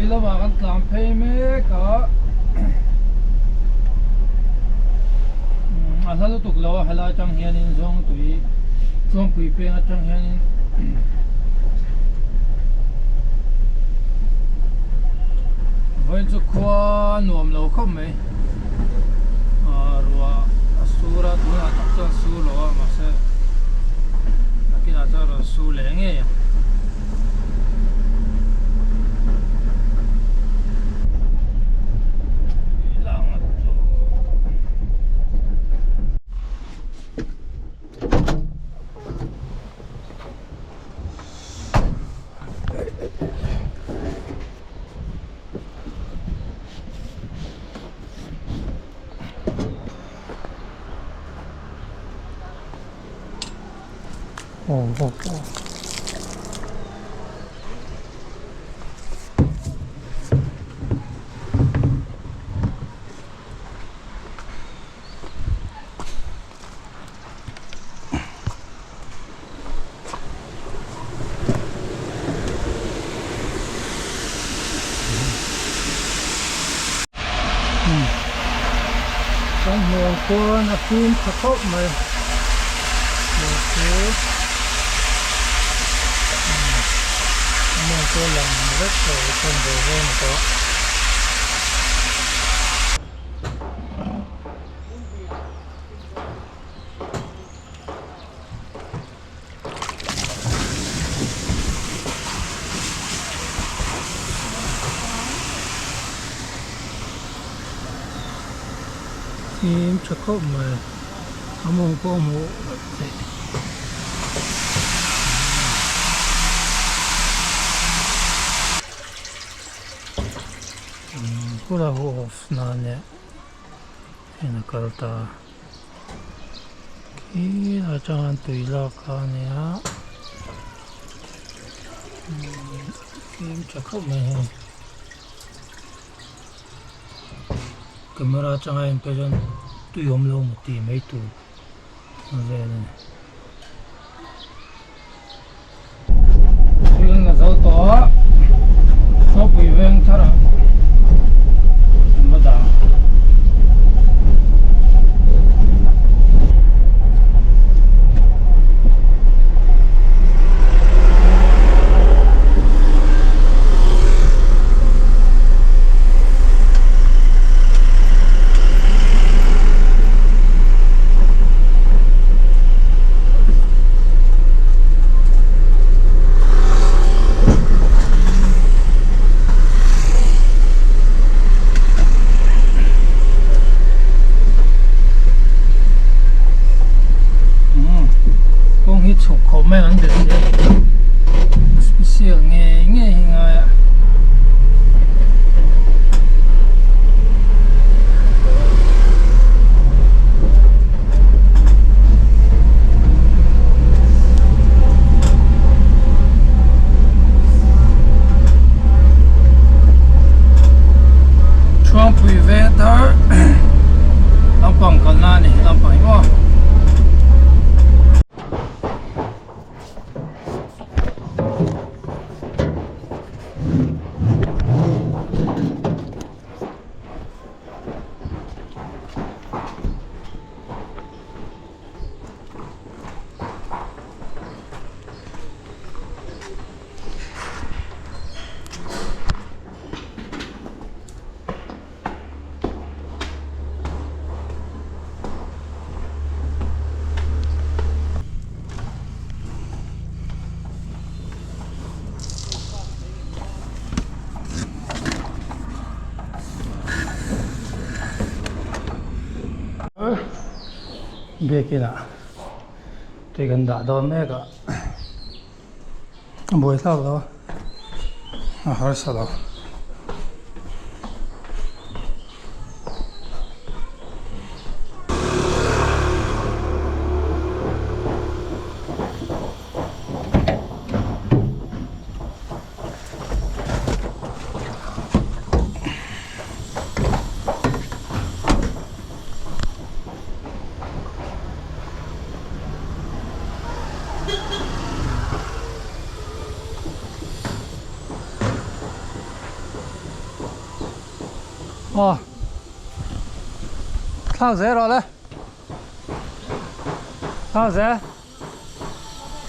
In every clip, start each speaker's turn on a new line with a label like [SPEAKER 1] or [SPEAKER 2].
[SPEAKER 1] Pui lamah kan tlan phei mek a a hla lutuk lo a helai atang hianin Zawngtui Chuangpui peng atang hianin vawiin chu khua nuam lo khawp mai ruah a sur a tunah tak chuan sur lo a mahse nakinah chuan rawn sur leh ngei ang. Kan hmuh ang chuan a fim tha khawp mai mahse a mawng chu a lang vek tawh a chuan ve ve a ni tawh. Fim tha khawp mai a mawng pawh a hmuh theih hula hu off nan leh heng a kal ta. Khi atang tui lak kha a nia fim tha khawp mai hei camera atanga en pawh chuan tui awm lo maw tih mai tur a vel a ni. Thil na zo tawh a Khawpui veng thar ah an va dah ang. Kawng hi chhuk khawp mai ang deuh hi special ngei ngei hi ngai a. Thuangpui veng thar lampang kalna a ni lampang hi maw. Biakin ah tui kan dah dawn mek a a buai thlak lo a a harsa lo. Aw thlak zel rawh le thlak zel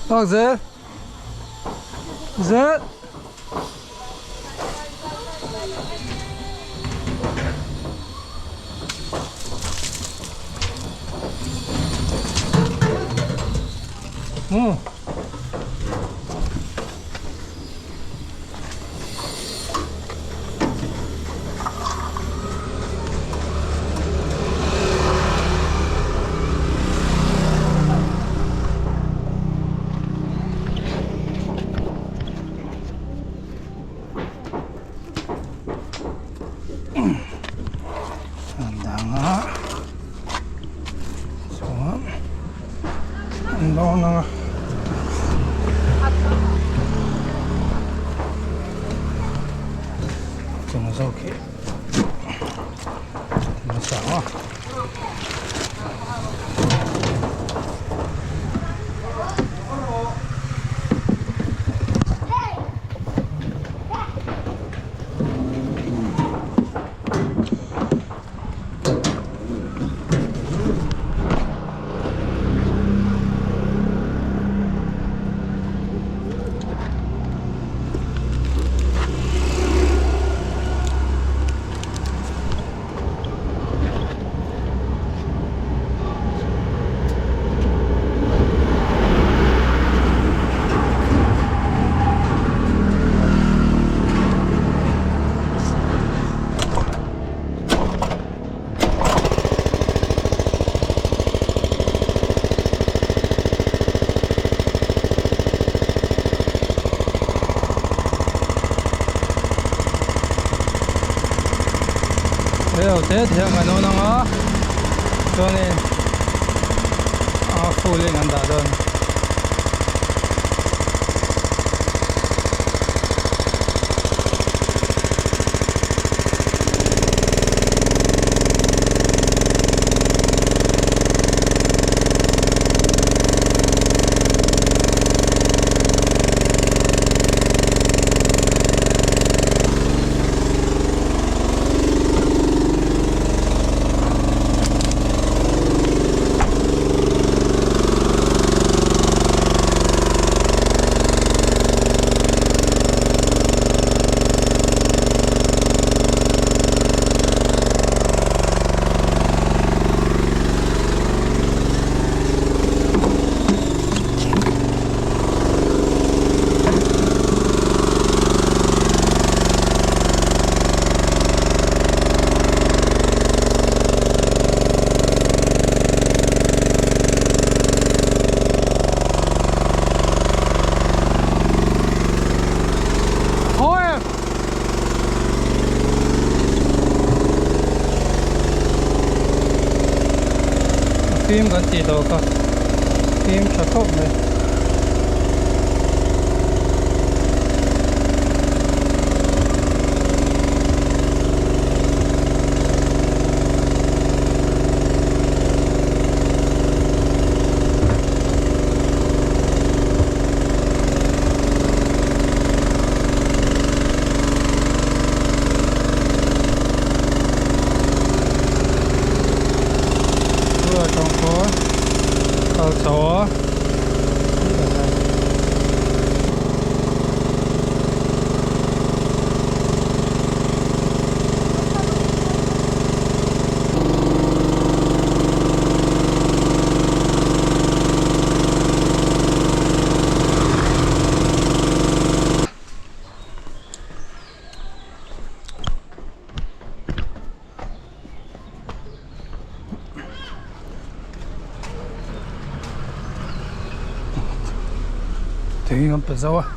[SPEAKER 1] thlak zel zel. Umm. An dang a chuan an dawn ang a. Chung zawk hi hmasa a. Rel te te hian kan awn ang a chuanin a full in an dah dawn. Fim kan tih tawh kha fim tha khawp mai. Kal chho a. Thing an pe zo a.